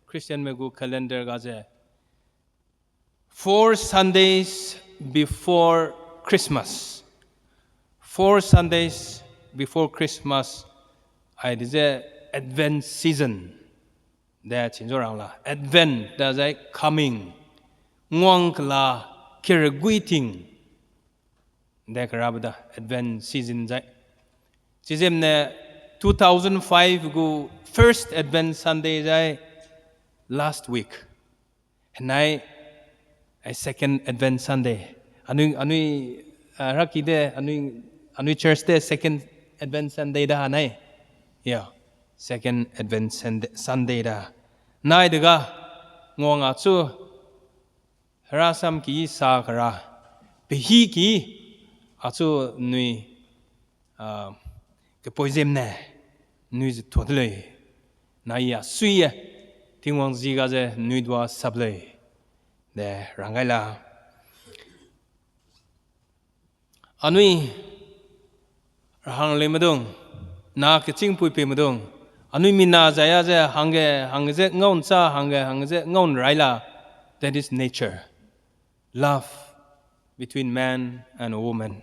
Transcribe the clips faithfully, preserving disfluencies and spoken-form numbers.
Christianme gu calendar ga ze four Sundays before Christmas. Four Sundays before Christmas, ai de ze Advent season de chinzo rang la. Advent da zai coming, nguang kela, kereguiting de kerabe da Advent season zai. Chizemne two thousand five gu first Advent Sunday zai last week. Henai, ai second Advent Sunday. Anui, anui, ah, raki de, anui, anui church de second Advent Sunday da hanai. Ya, second Advent Sunday, Sunday da. Nai dega, nguang achu, herasam ki sa kera, pehi ki, achu nui, ah, kepoi ziemne, nui ze tuâ de lei. Nai ya sui e, Tingwang zi ga ze nui dua sap lei. De rang gai la. Anui hang lei medung, na kechîngpui pei medung, anui mina zai a ze hangge, hangge ze ngau ncha, hangge, hangge ze ngau nrai la, that is nature. Love between man and a woman.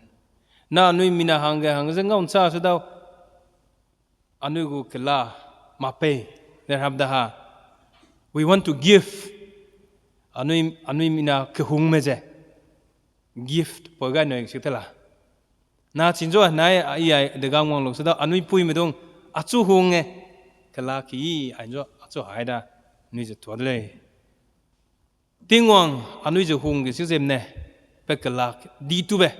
Na anui mina hangge, hangge ze ngau ncha se dau, anui gu kela, mâ pei, ne rap da ha. We want to give. Anui, anui mina kehungme ze gift poi gai nui si te la. Na chinzo nai a i ai dega nguang lu se dau, anui pui medung, achu hung e, kela ki, ai nzo, achu hai da, nui ze tuâ de lei. Tingwang anui ze hung ge si ziemne, pe kela di tube.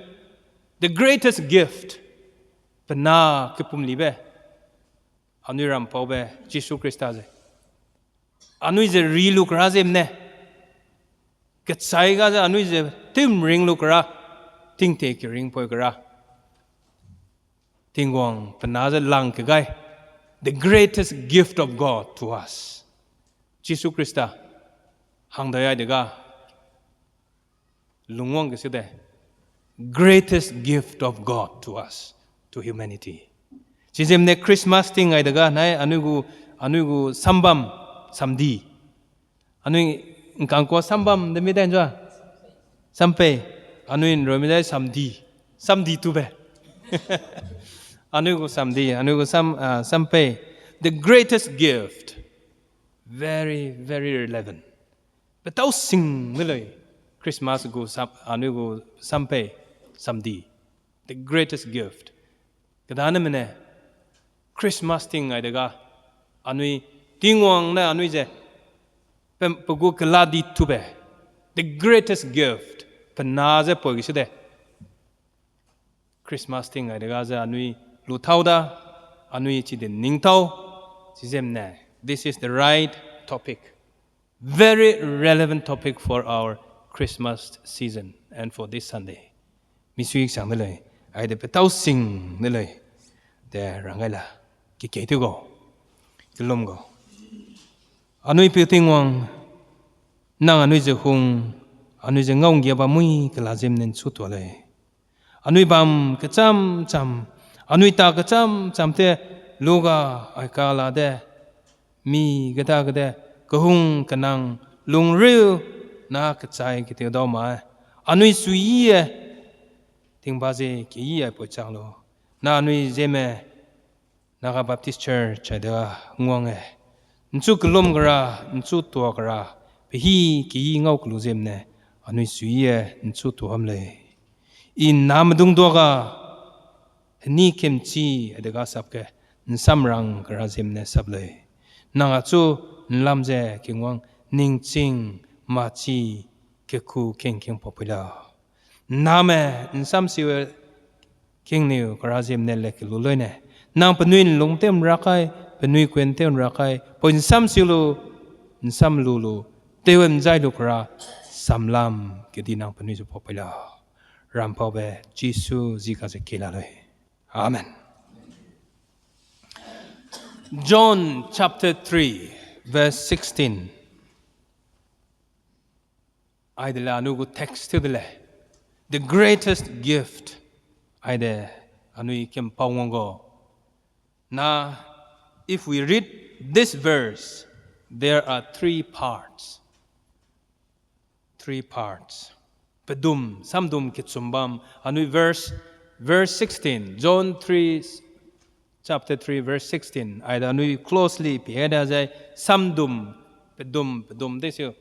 The greatest gift, pe na kepumlibe, anui rampaube, Jisu Khrista ze. Anui ze ri lu kera ziemne, kechai ga ze anui ze tim ring lu kera, tingte keringpoi kera. Tingwang pe na ze lang kegai, the greatest gift of God to us. Jisu Khrista, hang dai ai dega, lungwang ge se de, greatest gift of God to us, to humanity. Chizemne Christmas ting ai dega, nai anui gu, anui gu sambam, samdi. Anui ngkangkua sambam de mi dai nzua? Sampei. Anui nroi mi dai samdi. Samdi tube. Anui gu samdi, anui gu sam, ah, sampei. The greatest gift. Very, very relevant. Petâu sing de lei. Christmas gu sam, anui gu sampei, samdi. The greatest gift. Kedane mene, Christmas ting ai dega, anui Tingwang ne anui ze, pe, pe gu kela di tube, the greatest gift, pe na ze poi ge se de. Christmas ting ai dega ze anui lu tau da, anui chi de ning tau, chizemne, this is the right topic. Very relevant topic for our Christmas season and for this Sunday. Misui sang de lei, ai de petâu sing de lei, de rang gai la, kekei tew gau, kelum gau. Anui Peu Tingwang, nang anui ze hung, anui ze ngau nggia bam mui kela ziemne nchu tuâ lei. Anui bam kecham cham, anui ta kecham cham te, lu ga ai kala de, mi geda gede, kehung kenang, lungriu, na kechai keteu dau ma, anui suiyi e, tingba ze keyi ai poi chang lu, na anui ziemme, Naga Baptist Church ai de nguang e. Nchu kelum kera, nchu tuâ kera, pehi keyi ngau kelu ziemne, anui suiyi e nchu tuâ ham lei. I name dung dua ga, heni kemchi ai dega sap ge, nsamrang kera ziemne sap lei. Nang achu nlam ze kengwang ningching machi keku kengkeng pa pui lau. Name nsamsiu kingniu kera ziemne le kelu lui ne. Nang penui nlung tew nra kai, penui kuen tew nra kai, poi nsamsiu lu, nsam lu lu, tew nzai lu kera, samlam kedi nang penui zu pa pui lau. Rampaube Jisu zi ga ze kei la lui. Amen. John chapter three, verse sixteen. Ai de le anui gu text tew de le. The greatest gift. Ai de anui kempau wang gu. Na, if we read this verse, There are three parts. Three parts. Pedum, samdum kechum bam, anui verse, verse sixteen, John three, chapter three, verse sixteen. Aida anui closely pie da zai samdum, pedum, pedum de siu,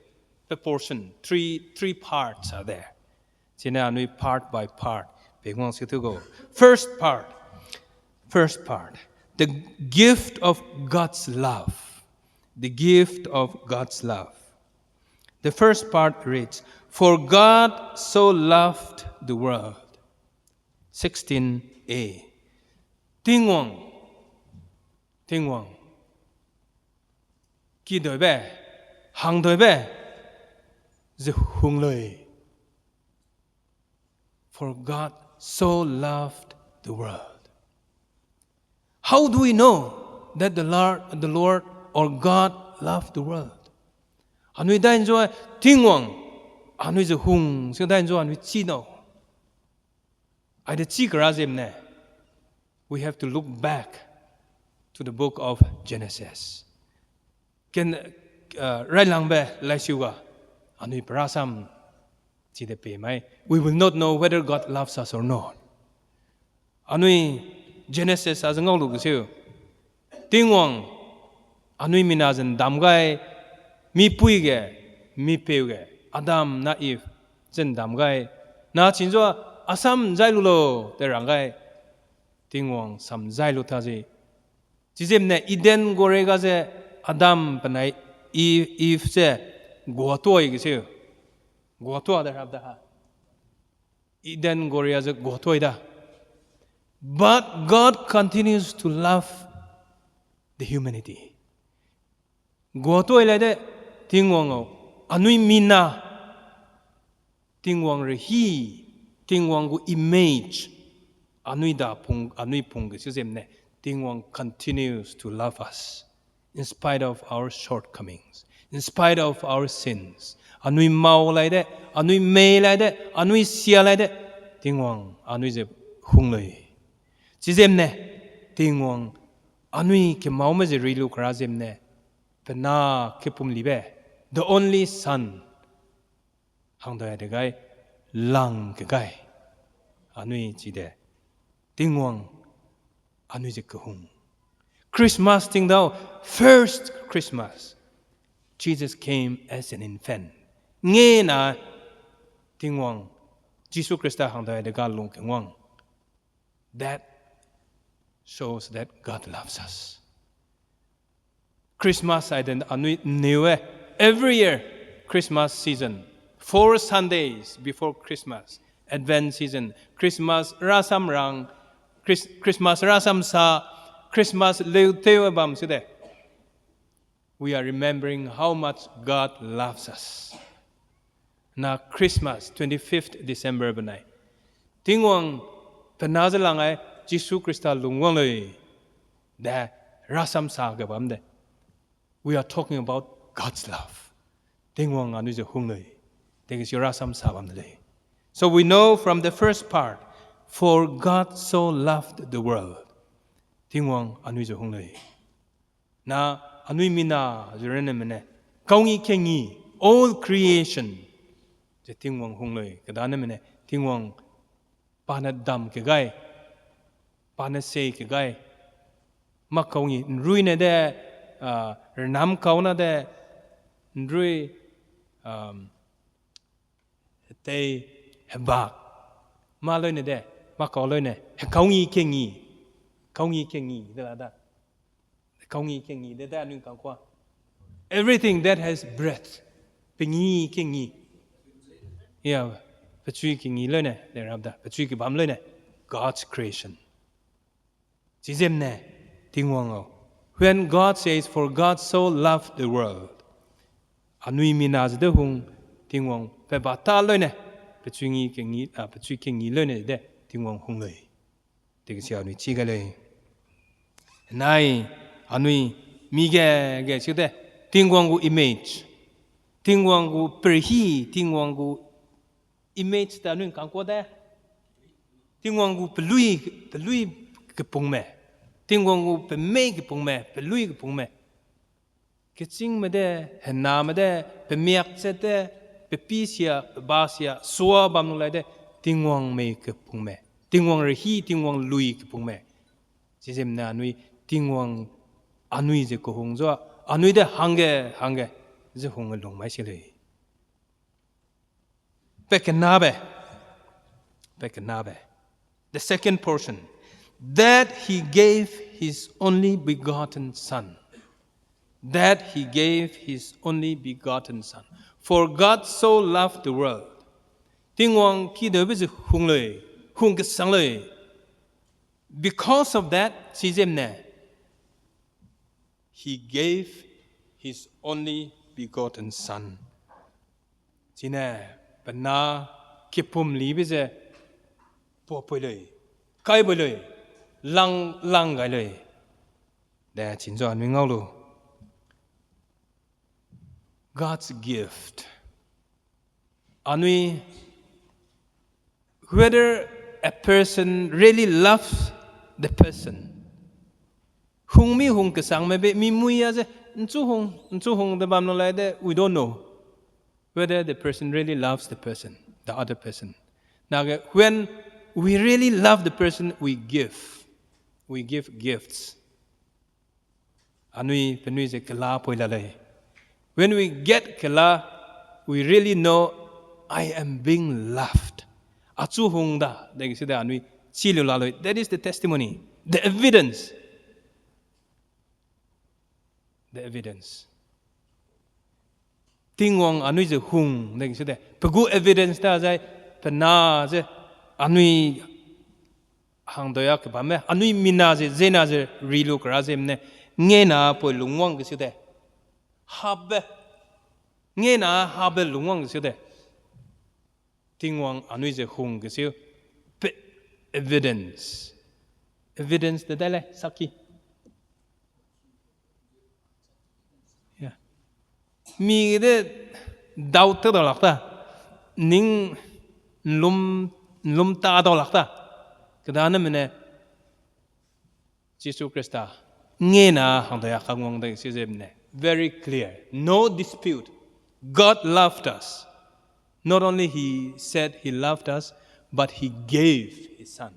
pe portion, three, three parts are there. Chine anui part by part pe guang siu tu go. First part, first part, the gift of God's love. The gift of God's love. The first part reads, "For God so loved the world." Sixteen A. Tingwang, Tingwang, kidoibe, hangdoibe, ze hunglui. For God so loved the world. How do we know that the Lord, the Lord or God loved the world? Anui dai nzua Tingwang, anui ze hung, se dai nzua anui chi no. Aide chi kera zem ne. We have to look back to the book of Genesis. Ken, uh, railangbe laisiu ga, anui perasam chide pe mai. We will not know whether God loves us or not. Anui Genesis a ze ngau lu kesiu. Tingwang, anui mina zen dam gai, mipui ge, mipeu ge, Adam na Eve zen dam gai, na chinzua asam zai lu lo, te rang gai, Tingwang sam zai lu ta zi. Chizem ne Eden gore ga ze Adam penai Eve, Eve ze guatuai kesiu. Guatua de rap da ha. Eden gore a ze guatuai da. But God continues to love the humanity. Guatuai lai de Tingwang au, anui mina, Tingwang rehi, Tingwang gu image, anui da pung, anui pung kesiu zem ne, Tingwang continues to love us in spite of our shortcomings, in spite of our sins. Anui mau lai de, anui mei lai de, anui sia lai de, Tingwang anui ze hunglui. Chizem ne, Tingwang anui kemaume ze ri lu kera zem ne, pe na kepumlibe, the only Son, hangdai de gai, lang ke gai, anui chide, Tingwang anui ze kehung. Christmas tingdau, first Christmas, Jesus came as an infant. Nge na Tingwang, Jisu Khrista hangdai de ga lung kengwang. That shows that God loves us. Christmas aiden anui neu e, every year, Christmas season, four Sundays before Christmas, Advent season, Christmas rasam rang, Chris-, Christmas rasam sa, Christmas leu teu bam su de. We are remembering how much God loves us. Na Christmas, twenty-fifth December benai, Tingwang pe na ze lang ai, Jisu Khrista lungwang lui, de, rasam sa ge bam de. We are talking about God's love. Tingwang anui ze hung lui, de kesi rasam sa bam de lei. So we know from the first part, "For God so loved the world." Tingwang anui ze hung lui. Na anui mina ze rene mene, kaungi kengi, all creation, ze Tingwang hung lui, kedane mene, Tingwang pa ne dam ke gai, pa ne sei ke gai, mâ kaungi, nrui ne de, ah, renam kau na de, nrui, um, tei hebak, mâ lui ne de, mâ kau lui ne, hekaungi kengi, kaungi kengi, de la da. Kaungi kengi, de da anui kangkua. Everything that has breath, pengi kengi. Ya, pechui kengi lui ne, de rap da, pechui kebam lui ne, God's creation. Chizem ne, Tingwang au. When God says, "For God so loved the world," anui mina ze de hung, Tingwang pe ba ta lui ne, pechui ngi kengi, ah, pechui kengi lui ne de, Tingwang hung lui. Dege sia anui chi gai lei. Nai, anui mi ge ge si de, Tingwang gu image, Tingwang gu perhi, Tingwang gu image ta anui kangkua de. Tingwang gu pelui, pelui kepungme, Tingwang gu pemei kepungme, pelui kepungme. Kechîngme de, hename de, pemiak chat de, pepî sia, peba sia, sua bam lu lai de, Tingwang mei kepungme, Tingwang rehi, Tingwang lui kepungme. Chiziemne anui, Tingwang anui ze kehung zua, anui de hangge, hangge, ze hung lung mai se lei. Pe kenabe. Pe kenabe. The second portion, that he gave his only begotten Son. That he gave his only begotten Son. For God so loved the world. Tingwang kideube ze hung lei, hung kesang lei. Because of that, chiziemne, he gave his only begotten Son. Chine, pe na kepumlibe ze, puapui lei, kaibui lei, lang, lang gai lei. De, chinzua anui ngau lu. God's gift. Anui, whether a person really loves the person. Hung mi hung kesangme be mi mui a ze, nchu hung, nchu hung de bam lu lai de, we don't know whether the person really loves the person, the other person. Nage, when we really love the person, we give. We give gifts. Anui penui ze kela poi la lei. When we get kela, we really know I am being loved. Achu hung da, dege si de anui chi lu la lei. That is the testimony, the evidence. The evidence. Tingwang anui ze hung dege si de. Pe gu evidence ta zai, pe na ze anui hangdoi a kebamme, anui mina ze, zena ze, ri lu kera ze mne, ngena poi lungwang ge si de. Habe. Ngena habe lungwang ge si de. Tingwang anui ze hung ge si, pe evidence. Evidence de dai lei, saki. Mi de doubt te dau lak ta. Ning lum, lum ta dau lak ta. Kedane mene Jisu Khrista ngena hangdoi a kangwang de si ze mene. Very clear. No dispute. God loved us. Not only he said he loved us, but he gave his son.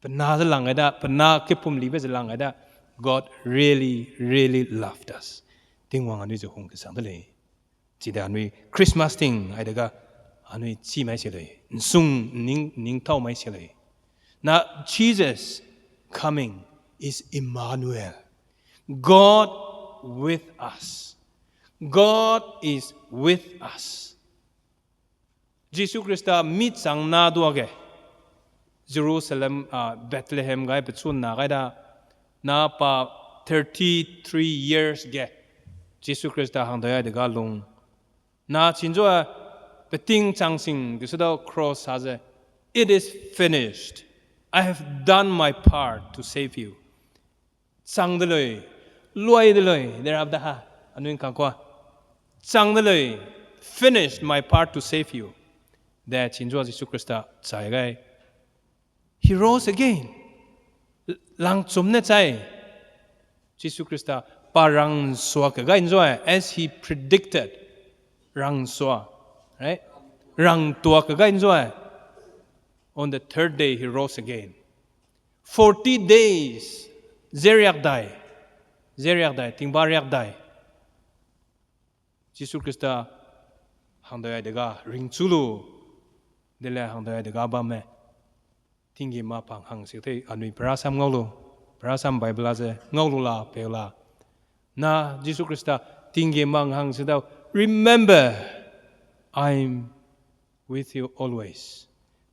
Pe na ze lang gai da, pe na kepumlibe ze lang gai da, God really, really loved us. Tingwang anui ze hung kesang de lei. Chide anui Christmas ting ai de ga, anui chi mai se lei, nsung ning, ning tau mai se lei. Na Jesus coming is Emmanuel. God with us. God is with us. Jisu Khrista mi chang na duage, Jerusalem, a, Bethlehem gai pechun na gai da, na pa thirty-three years ge, Jisu Khrista hangdoi ai de ga lung. Na chinzua peting chang sing, ge se dau cross ha ze, It is finished. I have done my part to save you. Chang de lei, luai de lei, de rap da ha, anui kang kua. Chang de lei, finished my part to save you. De chinzua Jisu Khrista chai gai. He rose again. Langchum ne chai. Jisu Khrista pa rangsua ke gai nzua, as he predicted. Rangsua, right? Rangtua ke gai nzua. On the third day, he rose again. Forty days, ze riak dai, ze riak dai, tingba riak dai. Jisu Khrista hangdoi ai de ga ringchu lu, de le hangdoi ai de ga bamme. Tinggîm mâ pang hang si tei anui perasam ngau lu, perasam Bible a ze ngau lu la, peu la. Na Jisu Khrista tinggîm mâ hang si dau, Remember, I'm with you always,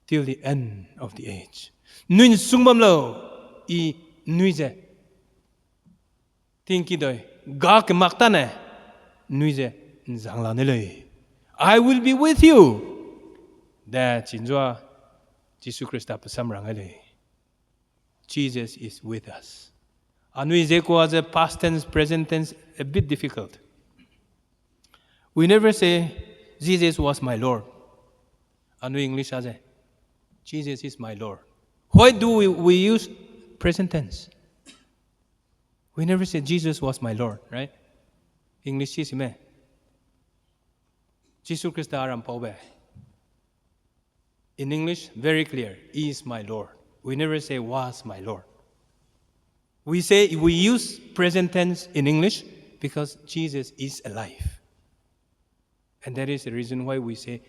till the end of the age. Nui nsung bam lau, i nui ze tingki doi, ga kemak tane, nui ze nzang la ne lei. I will be with you. De chinzua Jisu Khrista pe sam rang ai lei. Jesus is with us. Anui ze kua ze past tense, present tense, a bit difficult. We never say, Jesus was my Lord. Anui English a ze, Jesus is my Lord. Why do we, we use present tense? We never say, Jesus was my Lord, right? English si sime. Jisu Khrista aram paube. In English, very clear, He is my Lord. We never say, "Was my Lord." We say, we use present tense in English because Jesus is alive. And that is the reason why we say,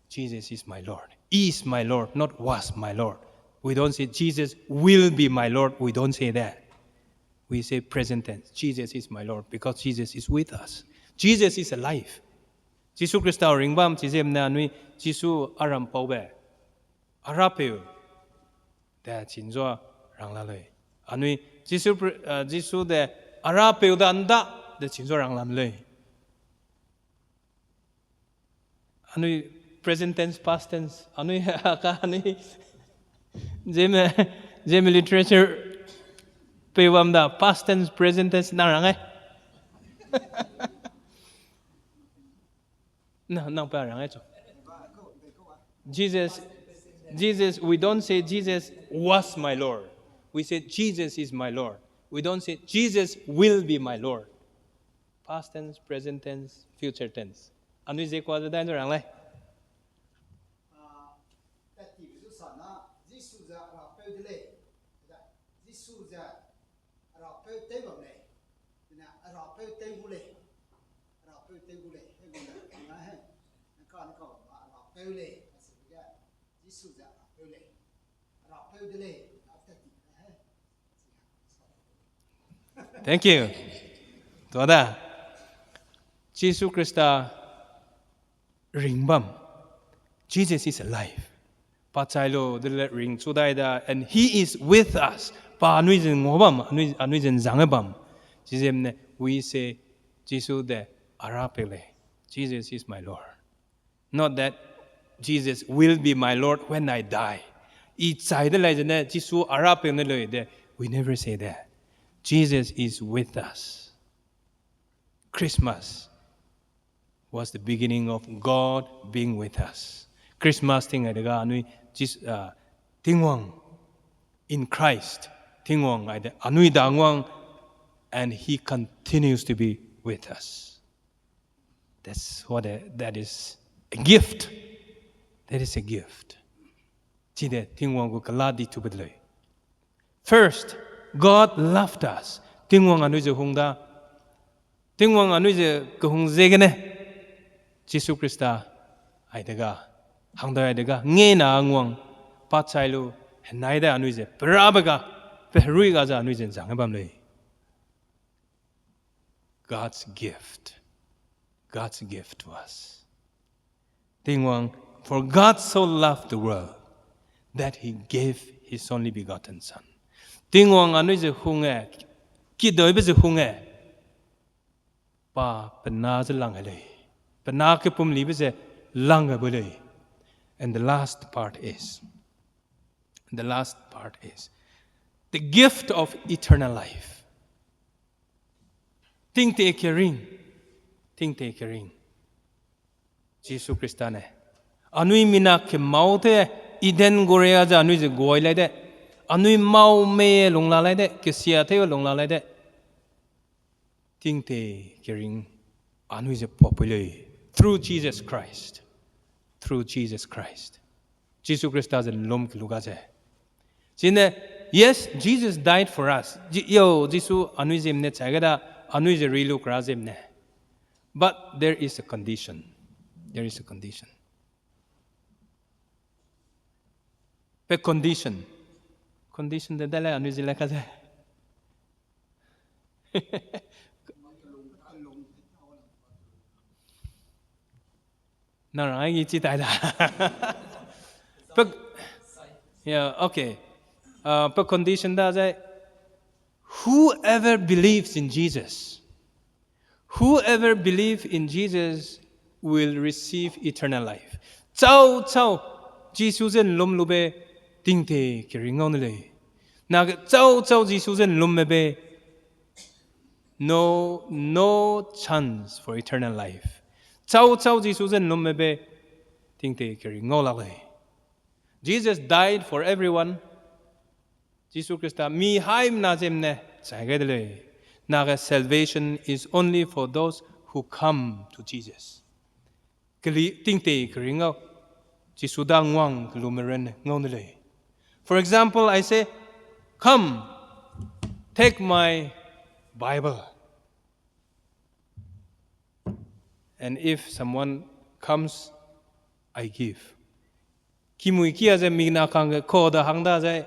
"Jesus is my Lord." Is my Lord, not was my Lord. We don't say, "Jesus will be my Lord." We don't say that. We say present tense, "Jesus is my Lord," because Jesus is with us. Jesus is alive. Jisu Khrista ringbam chiziemne anui Jisu aram paube, arapeu de chinzua rang la lei. Anui Jisu, Jisu de arapeu da nda de chinzua rang lam lei. Anui present tense, past tense, anui ka anui Zeme, Zeme literature pei bam da, past tense, present tense, nang rang e. Na, nang pa rang e chu. Jesus, Jesus, we don't say, "Jesus was my Lord." We say, "Jesus is my Lord." We don't say, "Jesus will be my Lord." Past tense, present tense, future tense. Anui ze kua ze dai zu rang lei. Tatibe zu sa na, Jisu ze Rapeu de lei. Jisu ze Rapeu tew bam lei. Zene Rapeu tew gu lei. Rapeu tew gu lei. He gu lei. He. Nang ka, nang ka bam na Rapeu lei. Asige Jisu ze Rapeu lei. Rapeu de lei. Tatibe he. Thank you. Tuada. Jisu Khrista ringbam. Jesus is alive. Pa chai lu de le ringchu dai da, and He is with us. Pa anui zen ngua bam, anui, anui zen zang bam. Chiziemne, we say, Jisu de arapeu lei. Jesus is my Lord. Not that Jesus will be my Lord when I die. I chai de lei zene Jisu arapeu ne lei de. We never say that. Jesus is with us. Christmas was the beginning of God being with us. Christmas ting ai de ga anui Jis-, uh, Tingwang, in Christ, Tingwang ai de anui dangwang, and He continues to be with us. That's what a, that is a gift. That is a gift. Chide Tingwang gu kela di tube de lei. First, God loved us. Tingwang anui ze hung da. Tingwang anui ze kehung ziegene Jisu Khrista ai de ga, hang dai ai de ga, nge na nguang pa chai lu, henai de anui ze perabe ga, peherui ga ze anui ze zang bam lei. God's gift. God's gift to us. Tingwang, for God so loved the world that He gave His only begotten Son. Tingwang anui ze hung e, kidoibe ze hung e, pa pe na ze lang e lei, pe na kepumlibe ze lang e bu lei. And the last part is, the last part is the gift of eternal life. Tingte kering, tingte kering. Jisu Khrista ne anui mina kemau te Eden guria ze anui ze guai lai de, anui mau mei lung la lai de, kesia tew lung la lai de. Tingte kering anui ze papui lei, through Jesus Christ. Through Jesus Christ. Jisu Khrista ze lum kelu ga ze. Chine, yes, Jesus died for us. Ji-, yo, Jisu anui zem ne chai ga da, anui ze ri lu kra zem ne. But there is a condition. There is a condition. Pe condition. Condition de dale anui zile ka ze. Nang rang ai gi chi tai da. Pe, yeah, okay. Uh, pe condition da zai, whoever believes in Jesus, whoever believe in Jesus will receive eternal life. Chau, chau, Jisu zen lum lube tingte kering ngau ne lei. Na ge chau, chau, Jisu zen lum mebe, no, no chance for eternal life. Chau, chau, Jisu zen lum mebe, tingte kering ngau lak lei. Jesus died for everyone. Jisu Khrista mi haimna zem ne chai gai de lei. Na ge salvation is only for those who come to Jesus. Keli tingte kering ngau, Jisu da nguang kelume ren ngau ne lei. For example, I say, "Come, take my Bible." And if someone comes, I give. Kimui kia ze mina kangge ko da hang da ze,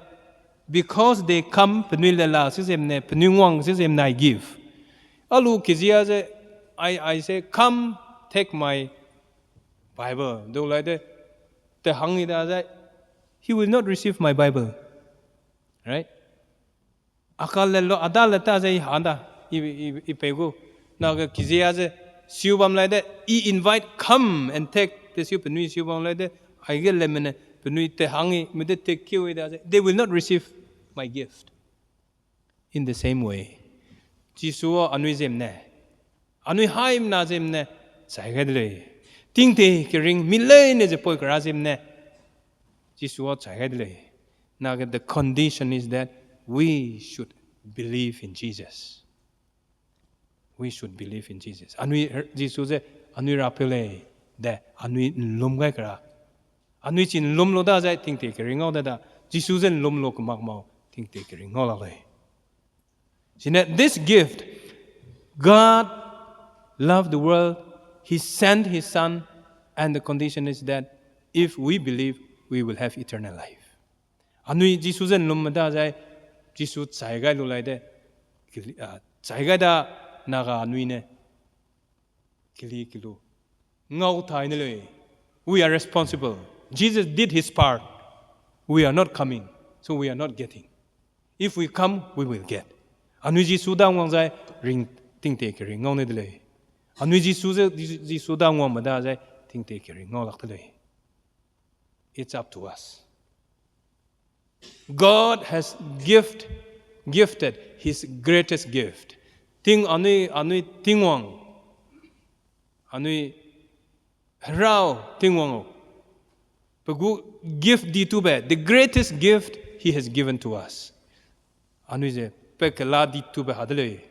because they come, penui lela se ziemne, penui nguang se ziemne, I give. Alu kezia ze, I, I say, "Come, take my Bible." Du lai de, te hang i da ze, he will not receive my Bible. Right? Akal le lo, ada le ta ze i handa, i, i, i pei gu. Na ge kezia ze, siu bam lai de, i invite, "Come and take," te siu penui siu bam lai de, aige le mene, penui te hang i, me de te kiu i da ze, they will not receive my gift. In the same way, Jisu a anui ziemne, anui haimna ziemne, chai gai de lei. Tingte kering mi leine ze poi kera ziemne, Jisu a chai gai de lei. Na ge, the condition is that we should believe in Jesus. We should believe in Jesus. Anui, Jisu ze anui rapeu lei de, anui nlum gai kera. Anui chi nlum lu da zai tingte kering ngau de da, Jisu ze nlum lu kemak mau, tingte kering ngau lak lei. Chine, this gift, God loved the world, he sent his son, and the condition is that if we believe, we will have eternal life. Anui Jisu ze nlumme da zai, Jisu chai gai lu lai de, keli-, ah, chai gai da naga anui ne, keli kelu, ngau tai ne lei. We are responsible. Jesus did his part. We are not coming, so we are not getting. If we come, we will get. Anui Jisu da nguang zai, ring tingte kering ngau ne de lei. Anui Jisu ze, Jisu da nguangme da zai, tingte kering ngau lak de lei. It's up to us. God has gift, gifted his greatest gift. Ting anui, anui Tingwang, anui Herau Tingwang au, pe gu gift di tube, the greatest gift he has given to us. Anui ze pe kela di tube ha de lei.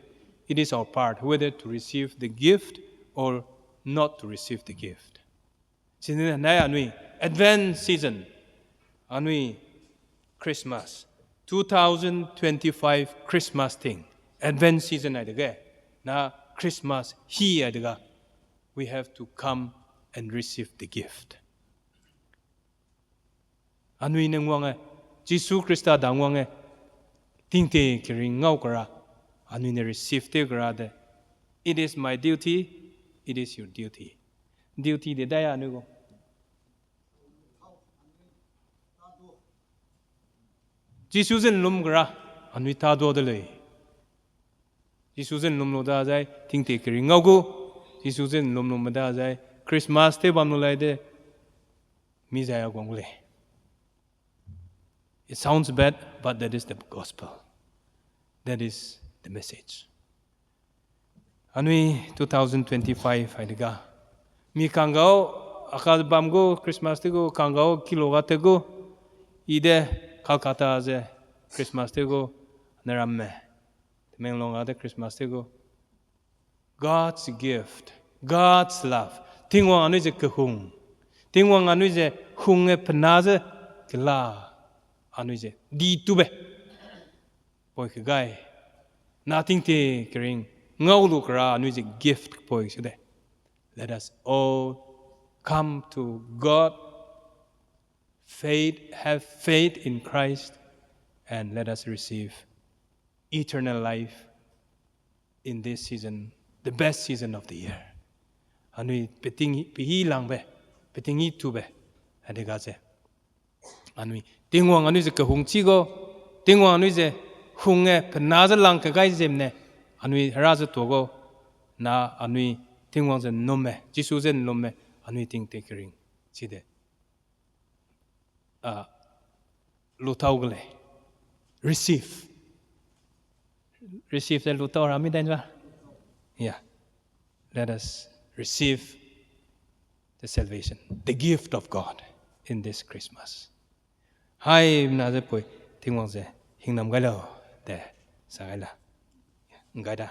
It is our part whether to receive the gift or not to receive the gift. Chine nai anui Advent season, anui Christmas, two thousand twenty-five Christmas ting, Advent season ai dege, na Christmas hi ai dega, we have to come and receive the gift. Anui ne nguange, Jisu Khrista da nguange, tingte kering ngau kera, anui ne receive tew kera de. It is my duty, it is your duty. Duty de dai anui gu. Jisu zen lum kera, anui ta dua de lei. Jisu zen lum lu da zai, tingte kering ngau gu. Jisu zen lum lum da zai, Christmas tew bam lu lai de, mi zai a guang gu lei. It sounds bad, but that is the gospel. That is the message. Anui two thousand twenty-five ai dega, mi kanggau, aka bam gu Christmas tew gu, kanggau kilo ga tew gu, i de Calcutta ze Christmas tew gu, ne ramme, Tamenglong ga de Christmas tew gu. God's gift, God's love. Tingwang anui ze kehung. Tingwang anui ze hung e pena ze kela anui ze di tube. Poi kegai. Na tingte kering ngau lu kera anui ze gift poi se de. Let us all come to God, faith, have faith in Christ, and let us receive eternal life in this season, the best season of the year. Anui peting, pehi langbe, peting i tube, adega ze. Anui, Tingwang anui ze kehung chi gu, Tingwang anui ze hung e pena ze lang kegai zem ne, anui hera ze tuâ gu, na anui Tingwang ze nnumme, Jisu ze nnumme, anui tingte kering chi de. Ah, lutau ge lei. Receive. Receive ze lutau ra mi dai ba? Yeah. Let us receive the salvation, the gift of God in this Christmas. Haimna ze poi, Tingwang ze hingnam gai lau, de, sa gai la. Nggai da.